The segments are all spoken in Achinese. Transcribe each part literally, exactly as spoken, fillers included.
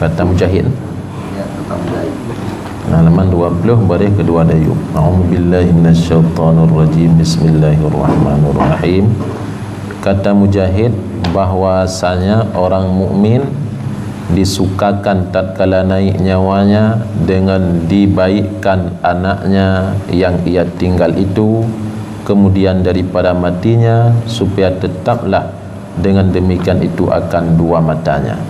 Kata mujahid. Halaman dua puluh, baris kedua dayuh. A'udzubillahi minasyaitonirrajim. Bismillahirrahmanirrahim. Kata mujahid, bahwasanya orang mukmin disukakan tatkala naik nyawanya dengan dibaikkan anaknya yang ia tinggal itu, kemudian daripada matinya, supaya tetaplah dengan demikian itu akan dua matanya.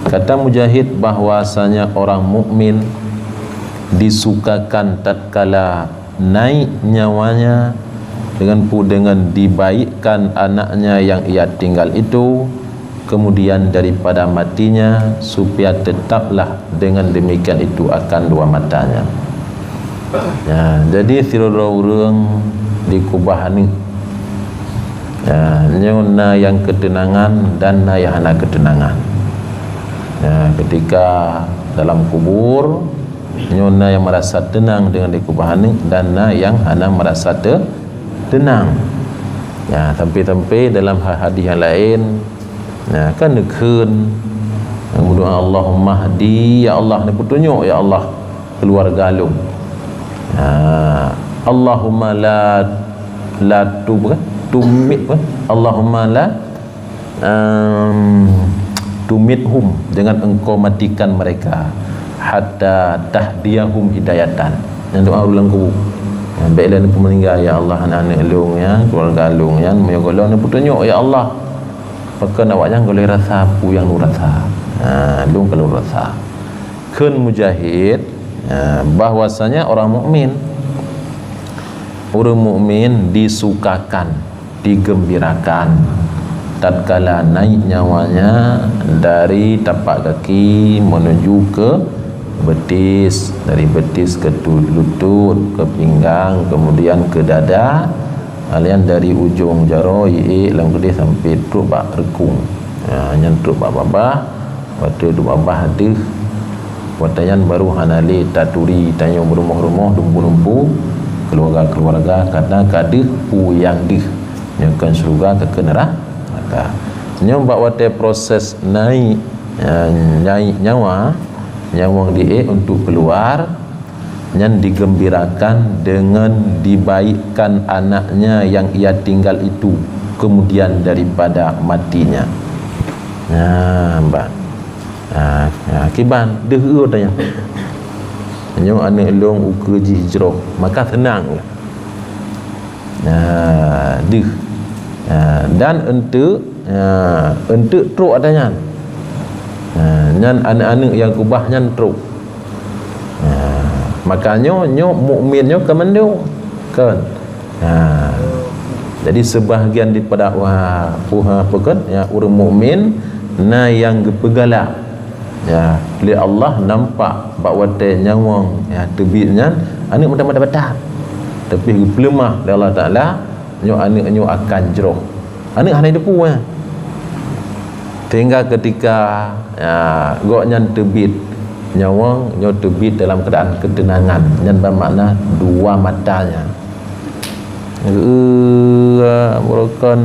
Kata mujahid, bahwasanya orang mukmin disukakan tatkala naik nyawanya dengan pu-, dengan dibaikkan anaknya yang ia tinggal itu, kemudian daripada matinya, supaya tetaplah dengan demikian itu akan dua matanya. Ya, jadi sidroe ureuëng dikubah aneuk. Ya, nyoe na nyang keuteunangan dan na nyang hana keuteunangan. Ya, ketika dalam kubur, nyoe na nyang merasa tenang dengan dikubah aneuk dan na nyang hana merasa te-, tenang. Ya, sampai-sampai dalam ha-, hadis yang lain, ya, kan neukheun, berdoa, "Allahumma hdi, ya Allah, neupeutunyok, ya Allah, keluarga lôn." Ya, "Allahumma la, la tu-, bukan? Tumit, bukan? Allahumma la, em, tumithum, jangan engkau matikan mereka, hatta tahdiyahum hidayatan." Nyan doa ureuëng lam kubu. Ya, bèk lé neupeumeuninggai, "Ya Allah, aneuk-aneuk lôn nyan, keluarga lôn nyan, meunyoe gohlom neupeutunyok, ya Allah." Pakon awaknyan gohlom rasa peue nyang lôn rasa. Ha, lôn ka lôn rasa. Kheun mujahid, ha, bahwasanya orang mukmin, ureuëng mukmin disukakan, digembirakan tatkala naik nyawanya dari tapak kaki menuju ke betis, dari betis ke tu-, lutut, ke pinggang, kemudian ke dada, alian dari ujong jaroe iék lam keudeh sampai trok bak reukung. Ha, nyan trok bak babah, watèe trok babah deuh, watèe nyan baru hana lé taturi tanyoe meurumoh-rumoh, lumpu-lumpu, keluarga-keluarga, karena ka deuh peue nyang deuh. Nyoe kon syeuruga, ka keu neura-, neraka. Nyoe bak watèe proses naik, ya, naik nyawa, nyawöng diék untuk keluar, nyan digembirakan dengan dibaikkan anaknya yang ia tinggal itu kemudian daripada matinya. Nah, bah. Nah, nah, kiban, deuh eu tanya. Nyoe aneuk lôn ukeue jih jroh, maka seunang. Nah, deuh. Nah, dan eunteuk, nah, eunteuk trok ata nyan. Nah, nyan aneuk-aneuk nyang keubah nyan trok. Nah, maka nyoe, nyoe mukmin nyoe ka mandum. Kan? Nah, jadi sebahagian daripada, wah, puha peugöt, ya, ureuëng mukmin na nyang geupeugalak. Ya, lé Allah nampak bak watèe nyawöng, ya, teubiet nyan, aneuk meutamah-tamah that. Tapi geupeuleumah lé Allah Taala, nyoe aneuk nyoe akan jroh. Aneuk hana jiteupeue, ya. Sehingga ketika, ya, gobnyan teubiet nyawöng, nyoe teubiet dalam keuadaan keuteunangan, nyan bermakna dua matanya. Eh, merupakan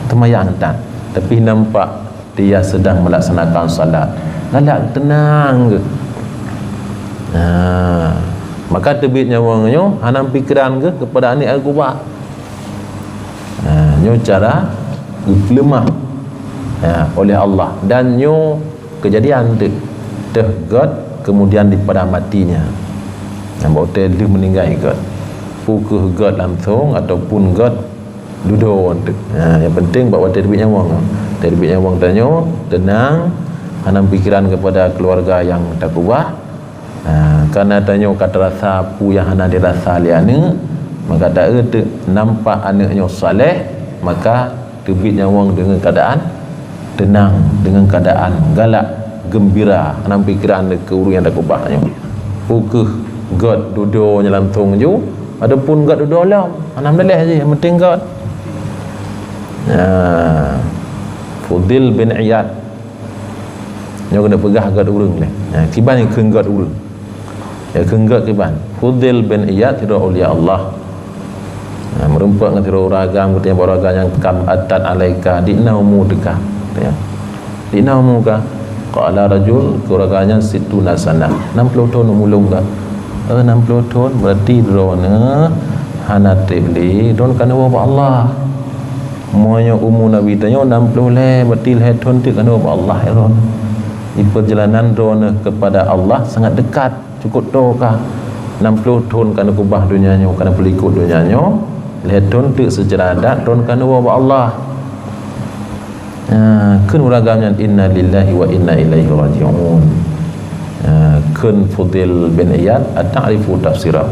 teumayang that, tapi nampak dia sedang melaksanakan salat. Galak teunang geuh. Nah, maka teubiet nyawöng nyoe hana pikiran geuh keupada aneuk geuba. Nah, nyoe cara geupeuleumah, ya, oleh Allah. Dan nyoe keujadian teuk, teuh göt, kemudian dipada matinya. Nah, bak watèe lheueh meuninggai göt. Peu kheueh göt langsông ataupun göt dudoe teuk. Ha, nyang penting bak watèe teubiet nyawöng. Watèe teubiet nyawöng tanyoe teunang, hana pikiran keupada keuluwarga nyang takeubah. Ha, kareuna tanyoe ka tarasa peue nyang hana dirasa lé aneuk, maka taeu teuk nampak aneuk nyoe saleh, maka teubiet nyawöng deungon keuadaan teunang, deungon keuadaan galak, geumbira, hana pikiran keu ureueng nyang takeubah nyoe. Peu kheueh göt dudoe nyan langsông ju, ataupun göt dudoe lom, hana meudaleh jih, nyang penting göt. Nah, Fudil bin Iyad. Nyoe keuneuk peugah göt ureueng lé. Nah, kiban kheun göt ureueng. Ya, kheun göt kiban. Fudil bin Iyad sidroe aulia Allah. Nah, meurumpok ngon sidroe ureueng agam, geutanyong bak ureueng agam nyan, "Kam atat alaika, dikna umu teuka?" Geutanyong. "Dikna umu ka?" Qala rajul, keu ureueng nyan sittuna sanah. Enam puluh thon umur lôn ka. Eh, enam puluh thon, berarti droeneuh hana treb lé, droeneuh ka neuwoe bak Allah. Meunyoe umu Nabi tanyoe enam puluh lhèe, berarti lhèe thon teuk ka neuwoe bak Allah, ya droeneuh. Di perjalanan droeneuh kepada Allah sangat dekat, cukup toe ka. Enam puluh thon ka neukeubah donya nyoe, ka neupeulikot donya nyoe, lhèe thon teuk seucara adat droeneuh ka neuwoe bak Allah. Ah, kheun ureueng agam nyan, "Inna lillahi wa inna ilaihi raji'un." Ah, kheun Fudail bin Iyad, "Ata'rifu tafsirahu?"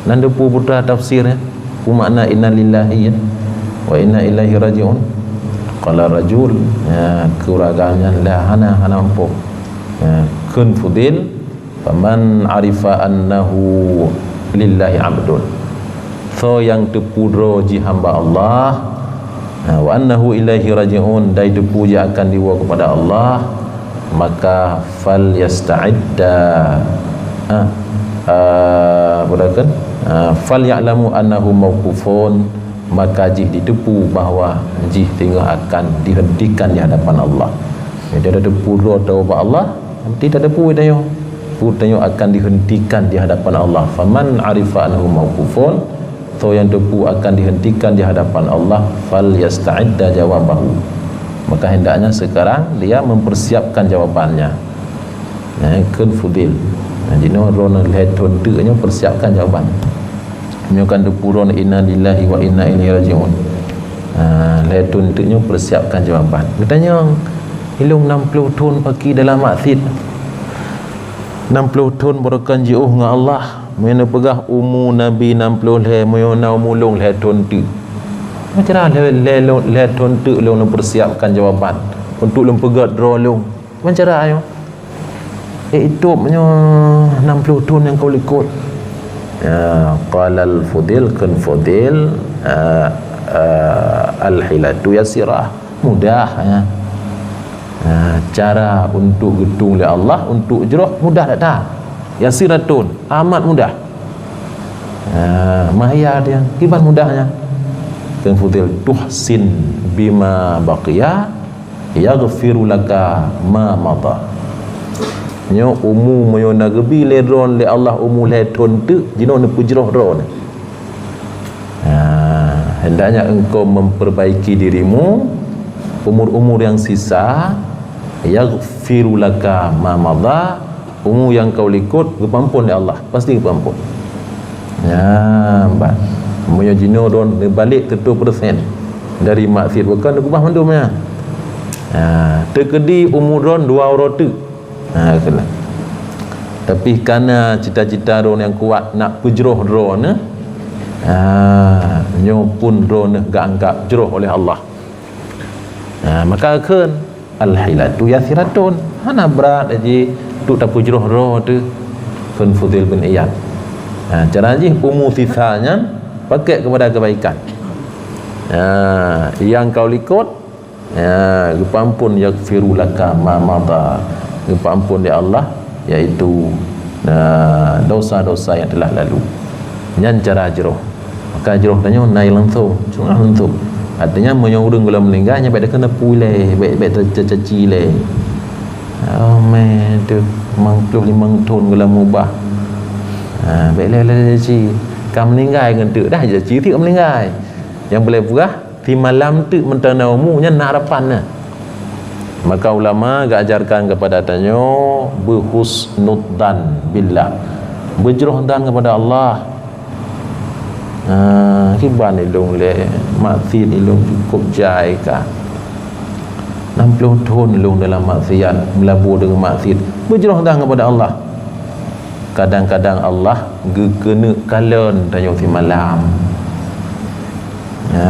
Nyan teupeue peue tafsir, eh? Peue makna inna lillahi, eh? Wa inna ilaihi raji'un. Qala rajul, ya, kheun ureueng agam nyan, "La, hana, hana muphom." Ya, kheun Fudail, "Faman arifa annahu lillahi abdun." Soe nyang teupeue droe jih hamba Allah, ha, wa annahu ilaihi raji'un, dan teupeue jih akan diwoe kepada Allah, maka fal yasta'idda. Ha, ah, apa dah kan? Ha, fal ya'lamu annahu mauqufun, maka jih jiteupeue bahwa jih teungoh akan dihentikan di hadapan Allah. Jadi, tateupeue droe teuh bak Allah, nanti tateupeue tanyoe. Peue tanyoe akan dihentikan di hadapan Allah. "Faman arifa annahu mauqufun," soe nyang teupeue akan dihentikan di hadapan Allah, "fal yasta'idda jawabahu." Maka hendaknya sekarang dia mempersiapkan jawabannya. Nah, kheun Fudail. Nah, jinoe droeneuh lhèe thon teuk nyoe persiapkan jawaban. Nyoe kan teupeue droeneuh inna lillahi wa inna ilaihi raji'un. Ah, lhèe thon teuk nyoe persiapkan jawaban. Geutanyong, "Ilôn enam puluh thon paki dalam maksiat. Enam puluh thon beureukan jiôh ngon Allah. Meunyoe neupeugah umu Nabi enam puluh lhèe, meunyoe na umu lôn lhèe thon teuk. Macam mana lhèe, lhèe lôn, lhèe thon teuk lôn neupersiapkan jawaban untuk lôn peugöt droe lôn? Macam mana nyoe?" Eh, itôb nyoe enam puluh thon nyang ka likot. Ya, qalal Fudail, kheun Fudail, ah, ah, "Al-hilatu yasirah." Mudah, ya. Ah, cara untuk geutueng lé Allah, untuk jroh mudah that-that. Yasiratun, amat mudah. Ah, mahia dia, kiban mudahnya. Kheun Fudail, "Tuhsin bima baqiya, yaghfiru laka ma madha." Nyoe umu meunyoe na geubi lé droeneuh lé Allah umu lhèe thon teuk, jinoe neupeujroh droeneuh. Ha, hendaknya engkau memperbaiki dirimu, umur-umur yang sisa, yaghfiru laka ma madha, umu nyang ka likot geupeuampon lé Allah, pasti geupeuampon. Nyan, bah. Meunyoe jinoe droeneuh neubalek seratus persen dari maksiat, bukan neukeubah mandum nyan. Ha, teukeudi umu droeneuh dua uroe teuk. Ha, keunan. Tapi kana cita-cita droeneuh nyang kuat nak peujroh droeneuh, ha, nyoe pun droeneuh geuanggap jroh oleh Allah. Ha, maka kheun, "Al-hilatu yasiratun." Hana brat jih untuk tapeujroh droe teuh, kheun Fudail bin Iyad. Ha, cara jih umu sisa nyan pakai kepada kebaikan. Ha, nyang ka likot, ya, geupeuampon, yaghfiru laka ma madha. Geupeuampon lé Allah, yaitu, ha, dosa-dosa yang telah lalu. Nyan cara jroh. Maka jroh tanyoe na langsung, cuma langsung. Artinya, meunyoe ureueng gohlom meuninggai, nyan bèk takheun apui lé, bèk, bèk ta-, tacaci lé. Oh, meh, tu, limong ploh limong thon gohlom mubah. Ha, bèk lé, lé caci. Ka meuninggai ngon teuk dah, caci teuk meuninggai. Nyang boleh peugah, simalam teuk meuntana umu nyan na harapan na. Maka ulama geuajarkan kepada tanyoe, beuhusnudzan billah. Beujroh dan kepada Allah. Ha, kiban ilôn lé, maksiat ilôn cukup jai ka. Enam ploh thon ilôn dalam maksiat, meulabu deungon maksiat. Beujroh dan kepada Allah. Kadang-kadang Allah geukeuneuk kalon tanyoe simalam. Ha,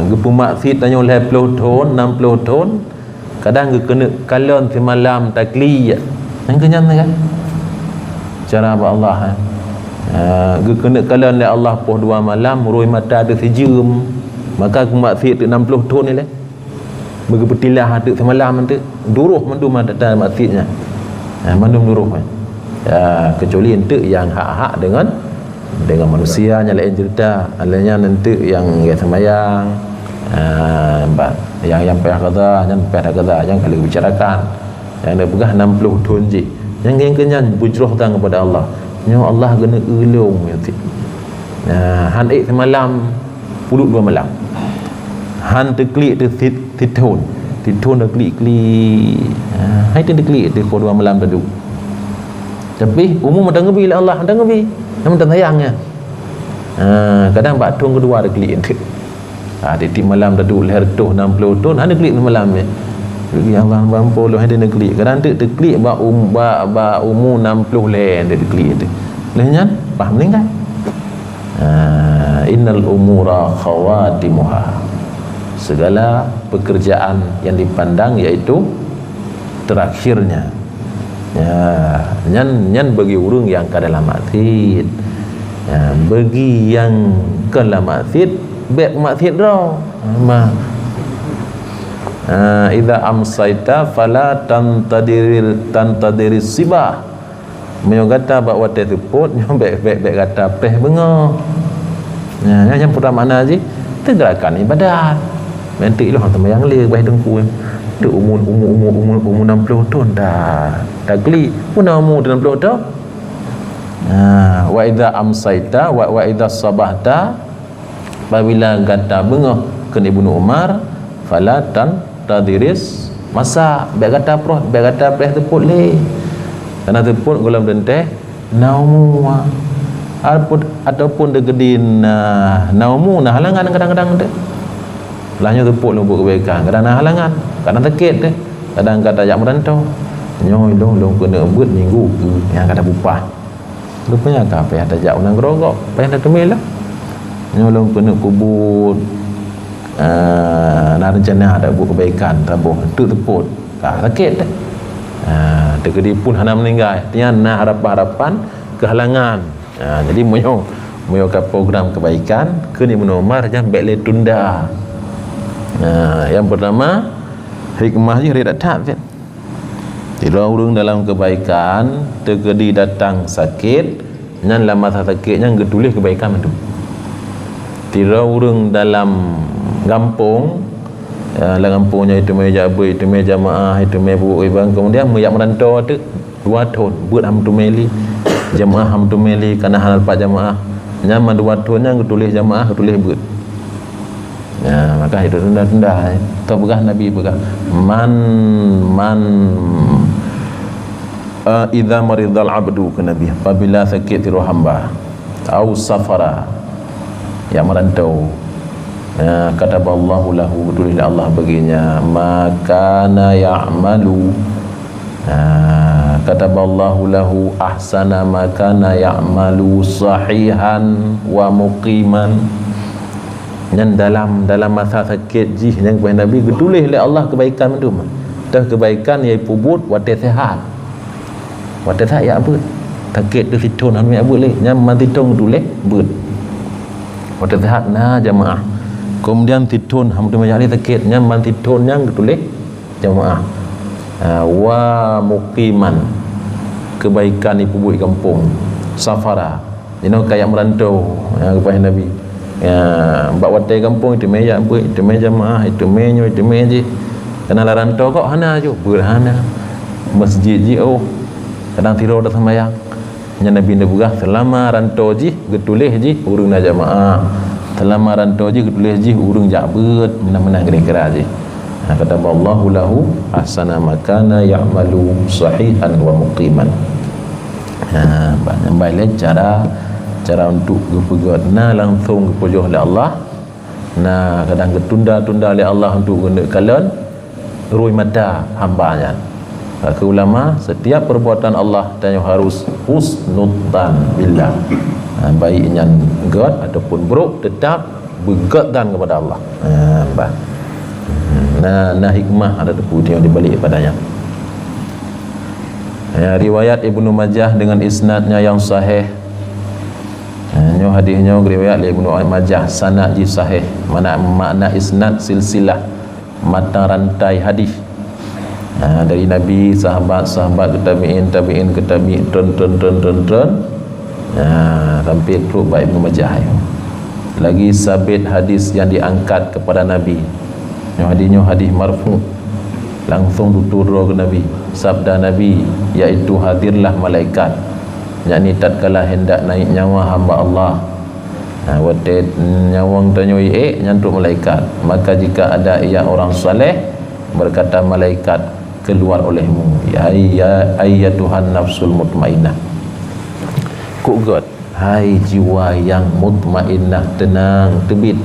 geupeumaksiat tanyoe lhèe ploh thon, enam ploh thon, kadang geukeuneuk kalon simalam takli. Nyang keu nyan kan? Cara bak Allah, ha. Ha, geukeuneuk kalon lé Allah poh dua malam, rhoi mata teuh sijeuem. Maka geumaksiat teuk enam ploh thon ilèe. Beugeupeutillah teuk seumalam teuk, duroh mandum mata maksiat nyan. Ha, mandum duroh, eh. Ya, kecuali enteuk nyang hak-hak deungon, deungon manusia nyan laén cerita. Laén nyan enteuk nyang gét seumayang, ha, ban. Nyang, nyang payah qadha, nyan payah qadha, nyang ka lheueh bicarakan. Nyang na peugah enam ploh thon jih. Nyang keu nyan beujroh tan keupada Allah. Nyoe Allah geuneuk eu lôn nyoe cit. Nah, han ék seumalam, puluek dua malam. Han teuklik teuh sit, sithon. Sithon teuklik-klik. Nah, hai teuklik teuh dua malam teuh. Tapi umu mantong geubri lé Allah, mantong geubri. Nyang mantong sayang nyan. Ha, kadang bak thon keudua teuklik. Ha, tiep-tiep malam taduek lhèe reutôh nam ploh thon, hana klik malam nyan. Ya Allah, bak amphon lôn hana klik. Kadang teuk teuklik bak um-, bak, bak umu nam ploh lhèe teuk teuklik teuh. Lheueh nyan, bah meuninggai. Ha, innal umura khawatimuha. Segala pekerjaan yang dipandang yaitu terakhirnya. Ya, nyan, nyan bagi ureueng nyang ka dalam maksiat. Ya, bagi nyang kon lam maksiat, bèk maksiat droe. Ma. Ha, idza amsaita fala tantadiril, tantadiris sibah. Meunyoe gata bak watèe seupôt, nyoe bèk, bèk, bèk gata preh beungoh. Nah, nyan nyang peugah makna jih, teuh gerakan ibadat. Meuteuk ilôn seumayang lé bak teungku. Teuk umu, umu, umu, umu, umu nam ploh thon ta, taklik. Peue na umu nam ploh thon? Nah, wa idza amsaita wa, wa idza sabahta, apabila gata beungoh, kheun Ibnu Umar, fala tantadiris masa, bèk gata preh, bèk gata preh seupôt lé. Karena seupôt gohlom teuntèe na umu, ataupun, ataupun teukeudi na, na umu, na halangan kadang-kadang teuh. Lah nyoe seupôt lôn buet keubaikan, kadang na halangan, kadang sakét teuh, kadang ka tajak meuranto. Nyoe lôn, lôn keuneuk beuet minggu keu nyang ka tapeupaih. Rupanya ka payah tajak u nanggroe gob, payah tateumé lom. Nyoe lôn keuneuk peubuet, eh, na reuncana tabuet keubaikan saboh, teuk seupôt. Ka sakét teuh. Ah, teukeudi pun hana meuninggai, artinya na harapan-harapan keuhalangan. Ah, jadi meunyoe, meunyoe ka program keubaikan, kheun Ibnu Umar, nyan bèk lé tunda. Ah, nyang peurtama, hikmah jih rhot that-that. Sidroe ureueng dalam keubaikan, teukeudi datang sakét, nyan lam masa sakét nyan geutuléh keubaikan mandum. Sidroe ureueng dalam gampông, ya, lam gampông nyan iteumé jak beuet, iteumé jamaah, iteumé buet iban, kemudian meujak meuranto teuk dua thon, beuet han meuteumé lé, jamaah han meuteumé lé, kana hana pat jamaah. Nyan mandua thon nyan geutuléh jamaah, geutuléh beuet. Ya, maka itu tunda-tunda. Teupeugah Nabi peugah, "Man, man, eh, idza maridal abdu," kheun Nabi, "apabila sakét sidroe hamba, au safara, jak meuranto, ya, kataballahu lahu," tuléh lé Allah baginya, "ma kana ya'malu." Ah, kataballahu lahu ahsana ma kana ya'malu sahihan wa muqiman. Nyan dalam, dalam masa sakét jih nyang geupeugah Nabi geutuléh lé Allah keubaikan mandum. Teuh keubaikan nyang peubuet watèe seuhat. Watèe seuhat jak beuet. Sakét teuh sithon hana jak beuet lé. Nyan ban sithon geutuléh beuet. Watèe seuhat na jamaah. Kemudian sithon hana teumé jak lé sakét. Nyan ban sithon nyan geutuléh jamaah. Ha, wa muqiman, keubaikan jipeubuet gampông. Safara, jinoe ka jak meuranto, ha, geupeugah Nabi. Ya, bak watèe gampông, iteumé jak beuet, iteumé jamaah, iteumé nyoe, iteumé jih. Kana lam ranto kok hana ju, beuet hana. Masjid jiôh. Kadang sidroe taseumayang. Nyan Nabi neupeugah, seulama ranto jih geutuléh jih ureueng na jamaah. Seulama ranto jih geutuléh jih ureueng jak beuet, meunan-meunan kira-kira jih. Ha, kataballahu lahu ahsana ma kana ya'malu sahihan wa muqiman. Ha, bah, nyan bah lé cara, cara untuk geupeugöt. Na langsong geupeujôh lé Allah, na kadang geutunda-tunda lé Allah untuk geuneuk kalon rui mata hamba nyan. Kata ulama, setiap perbuatan Allah tanyoe harus husnudzan billah. Ha, baik nyan göt ataupun buruk, tetap beugöt dan kepada Allah. Ha, bah. Na, na hikmah ada teupeu di balik pada nyan. Ya, riwayat Ibnu Majah dengan isnadnya yang sahih. Ha, nyoe hadis nyoe riwayat lé Ibnu Majah, sanad jih sahih. Mana makna isnad silsilah, mata rantai hadis. Ha, dari Nabi, sahabat, sahabat ke tabi'in, tabi'in ke tabi', tron, tron, tron, tron, tron. Ha, sampai trok bak Ibnu Majah. Lagi sabit hadis yang diangkat kepada Nabi. Nyoe hadis, nyoe hadis marfu'. Langsung tutoe droe keu Nabi. Sabda Nabi, yaitu hadirlah malaikat, yakni tatkala hendak naik nyawa hamba Allah. Nah, watée nyawöng tanyoe iék, nyan trok malaikat. Maka jika ada ia orang saleh, berkata malaikat, "Keluar olehmu, ya, ya ayyatuhan nafsul mutmainnah." Kuk gét, hai jiwa yang mutmainnah, tenang, teubiet,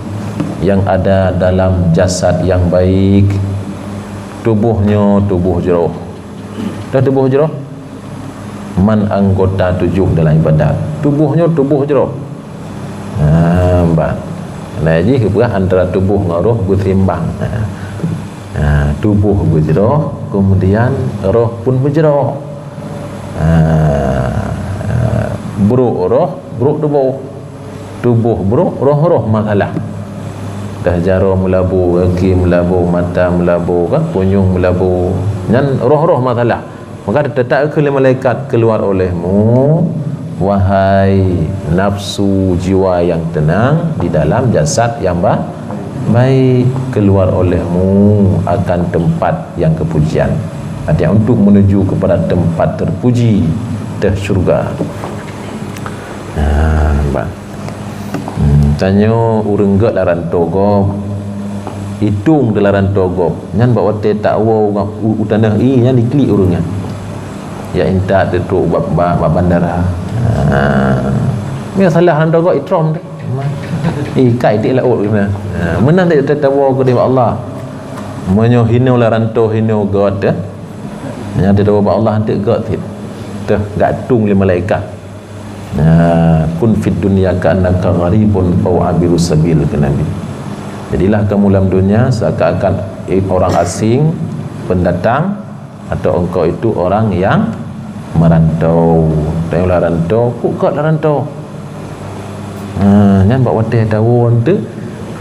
yang ada dalam jasad yang baik. Tuboh nyoe tuboh jroh. Dah tuboh jroh? Man anggota tujoh dalam ibadat. Tuboh nyoe tuboh jroh. Ha, bah. Nah, jih geupeugah antara tuboh ngon roh beuseimbang. Ha. Ha, tuboh beujroh, kemudian roh pun beujroh. Ha, brok roh, brok tuboh. Tuboh brok, roh-roh masalah. Dah jaroe meulabu, gaki meulabu, mata meulabu, kan, punyueng meulabu. Nyan roh-roh masalah. Maka teutap kheun lé malaikat, "Keluar olehmu, wahai nafsu jiwa yang tenang di dalam jasad yang ba-, baik, keluar olehmu akan tempat yang kepujian." Artinya, untuk menuju kepada tempat terpuji, teuh syurga. Nah, bah. Hmm, tanyoe ureuëng gét lam rantô gob, itong di lam rantô gob. Nyan bak watée tawoe u, u, u tanoh ié nyan diklik ureuëng nyan. Ya intat teutrok bak, bak, bak bandara. Ha. Nyan salah rantô gob itrom teuh. Ikat iték laôt keunan. Ha, meunan teuh tawoe keudeh bak Allah. Meunyoe hinoe lam rantô hinoe gét teuh. Nyan teuh tawoe bak Allah eunteuk gét cit. Teuh geuatong lé malaikat. Nah, "Kun fid dunya ka'annaka gharibun au abiru sabil," kata Nabi. Jadilah kamu dalam dunia seakan-akan orang asing, pendatang, atau engkau itu orang yang merantau. Tanyoe lam rantô, kuk gét lam rantô. Ha, nyan bak watée tawoe eunteuk,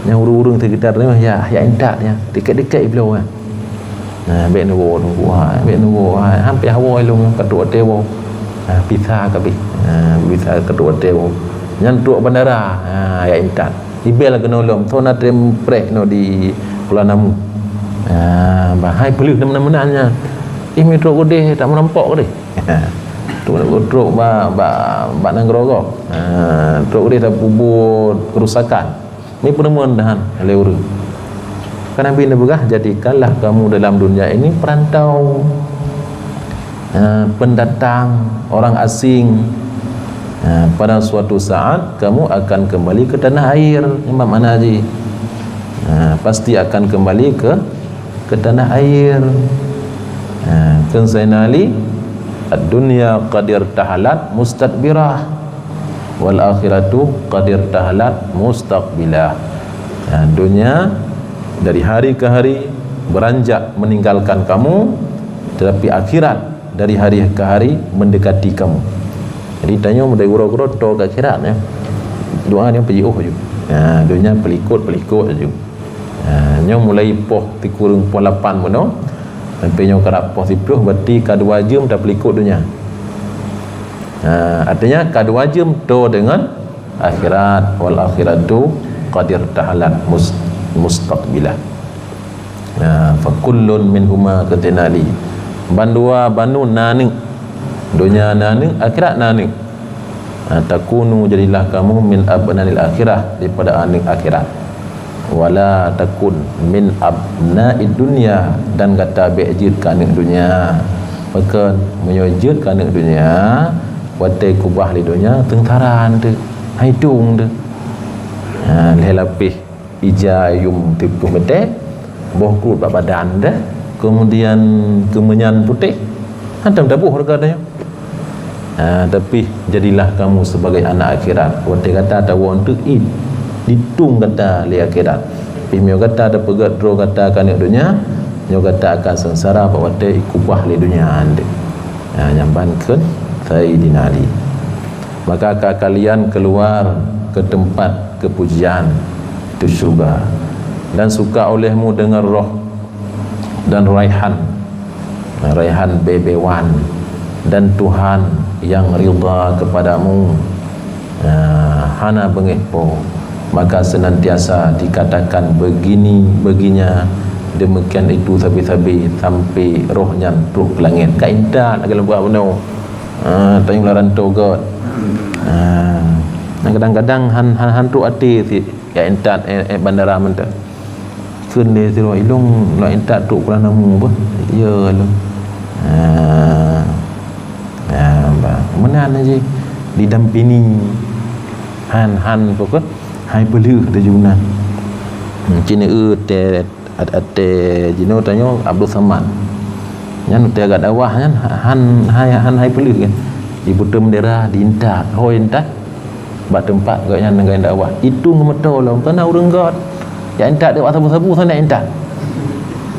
nyang ureuëng-ureuëng sekitar nyoe, ya, ya intat nyan, dikét-dikét ibloe nyan. Ha, bék neuwoe, neuwoe hai, bék neuwoe hai, hampéh hawoe lôn ka trok watée woe. Ha, pisa kabeh. Ha, pisa ka trok watée woe. Nyan trok bandara, ha, ya intat. Ibel keunoe lom, soe na tem preh nyoe di Kuala Namu. Ha, bah hai peuleueh meunan-meunan nyan. Ih, mi trok keudeh, tak meurampok keudeh. Trok, trok bak, bak, bak nanggroe gob. Ha, trok keudeh tapeubuet kerusakan. Ni peureumeun dahan lé ureuëng. Kan Nabi neupeugah, "Jadikanlah kamu dalam dunia ini perantau, eh, pendatang, orang asing. Eh, pada suatu saat kamu akan kembali ke tanah air." Nyan makna jih. Eh, pasti akan kembali ke, ke tanah air. Eh, kheun Saidina Ali, "Ad-dunya qad irtahalat mustadbirah." "Wal akhiratu qad irtahalat mustaqbilah." Ya, dunia dari hari ke hari beranjak meninggalkan kamu, tetapi akhirat dari hari ke hari mendekati kamu. Jadi, tanyoe meudai guro-guro toe keu akhirat, ya. Doa nyoe peujiôh ju. Ya, dunia peulikot-peulikot ju. Ha, nyoe mulai poh sikureueng poh lapan bunoe, sampai nyoe karab poh siplôh, berarti ka dua jeuem tapeulikot donya. Ha, artinya ka dua jeuem toe deungon akhirat, "Wal akhiratu qad irtahalat mus-, mustaqbilah." Ha, "Fa kullun minhuma," kata Nabi. Bandua banu na aneuk. Donya na aneuk, akhirat na aneuk. Ha, "Takunu," jadilah kamu, "min abnanil akhirah," daripada aneuk akhirat. "Wala takun min abnaid dunya," dan gata bék jeuet keu aneuk dunya. Pakon, meunyoe jeuet keu aneuk dunya, watée kubah lé dunya, seungsara teuh, hai tueng teuh. Ha, lhée lapéh ija yum tipu meute, boh kruet bak badan teuh, kemudian keumeunyan putéh, hantom taboh hareuga tanyoe. Ha, tapi jadilah kamu sebagai anak akhirat. Watée gata tawoe eunteuk, ih, ditueng gata lé akhirat. Tapi meunyoe gata tapeugét droe gata keu aneuk donya, nyoe gata akan seungsara bak watée ikubah lé donya nyan. Ha, nyan ban kheun Saidina Ali. Maka ka kalian keluar ke tempat kepujian, itu syurga. Dan suka olehmu dengan roh dan raihan, raihan bée-bée wan, dan Tuhan yang ridha kepadamu, ah, hana beungéh po, maka senantiasa dikatakan begini, beginya, Demikian itu sabe-sabe sampai roh nyan trok ke langit. Ka intat lagée leumbah bunoe. Ha, tanyoe lam rantau göt. Ha. Dan kadang-kadang han, han, han trok até cit, ya intat, eh, eh, bandara mantong. Kheun lé sidroe, "Ilong lôn intat trok Kuala Namu beuh." "Ya lôn." Ha. Ha, bah. Meunan jih didampini. Han, han pokok hai peuleueh teujunan. Cine eu teh At-, até jinoe tanyoe Abdul Samad. Nyan watée gak dakwah nyan han, han, han hai peuleueh kan. Jipeutém bendera, diintat, ho intat bak teumpat gobnyan ngon dakwah. Itu ngeumeuto lom, kana ureuëng göt. Ya intat dek wak sabu-sabu sana intat.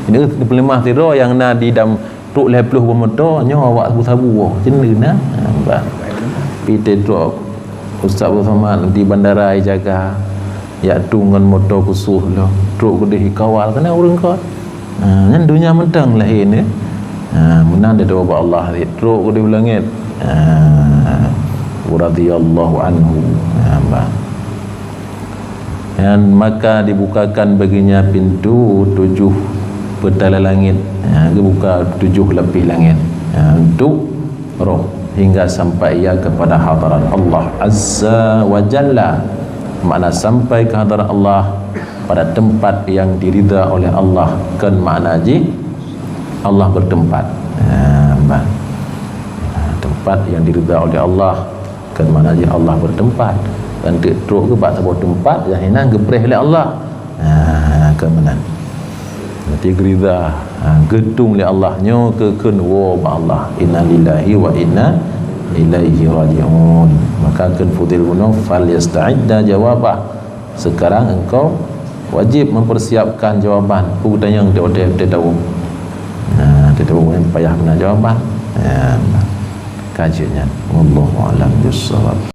Ini peuleumah sidroe nyang na di dam trok lhée ploh boh moto, nyoe awak sabu-sabu woe. Cendena. Bah. Pi trok Ustaz Abdul Samad di bandara jaga. Yak tu ngon moto khusus lom. Trok keudeh kawal keunan ureuëng göt. Ha, nyan donya mantong lahé ni. Ha, meunan di doa bak Allah, trok keudeh u langit. Ha, radhiyallahu anhu. Ha, bah. Dan maka dibukakan baginya pintu tujuh petala langit. Ha, dibuka tujuh lapis langit. Ha, untuk roh hingga sampai ia kepada hadarat Allah Azza wa Jalla. Makna sampai ke hadarat Allah pada tempat yang diridha oleh Allah, kan makna jih Allah bertempat. Ha, bah. Ha, tempat yang diridha oleh Allah, kan makna jih Allah bertempat. Dan trok ke bak saboh tempat yang hinan geupreh oleh Allah. Ha, kan meunan. Berarti geuridha, ha, geutung lé Allah nyoe keu kheun woe bak Allah. Inna lillahi wa inna ilaihi raji'un. Maka kheun Fudil bunoe, "Fal yasta'idda jawabah." Sekarang engkau wajib mempersiapkan jawaban. Peue geutanyong di watée teudawu. Nah, teudawu nyan payah meunan jawaban. Ya. Kaji nyan. Wallahu a'lam bishawab.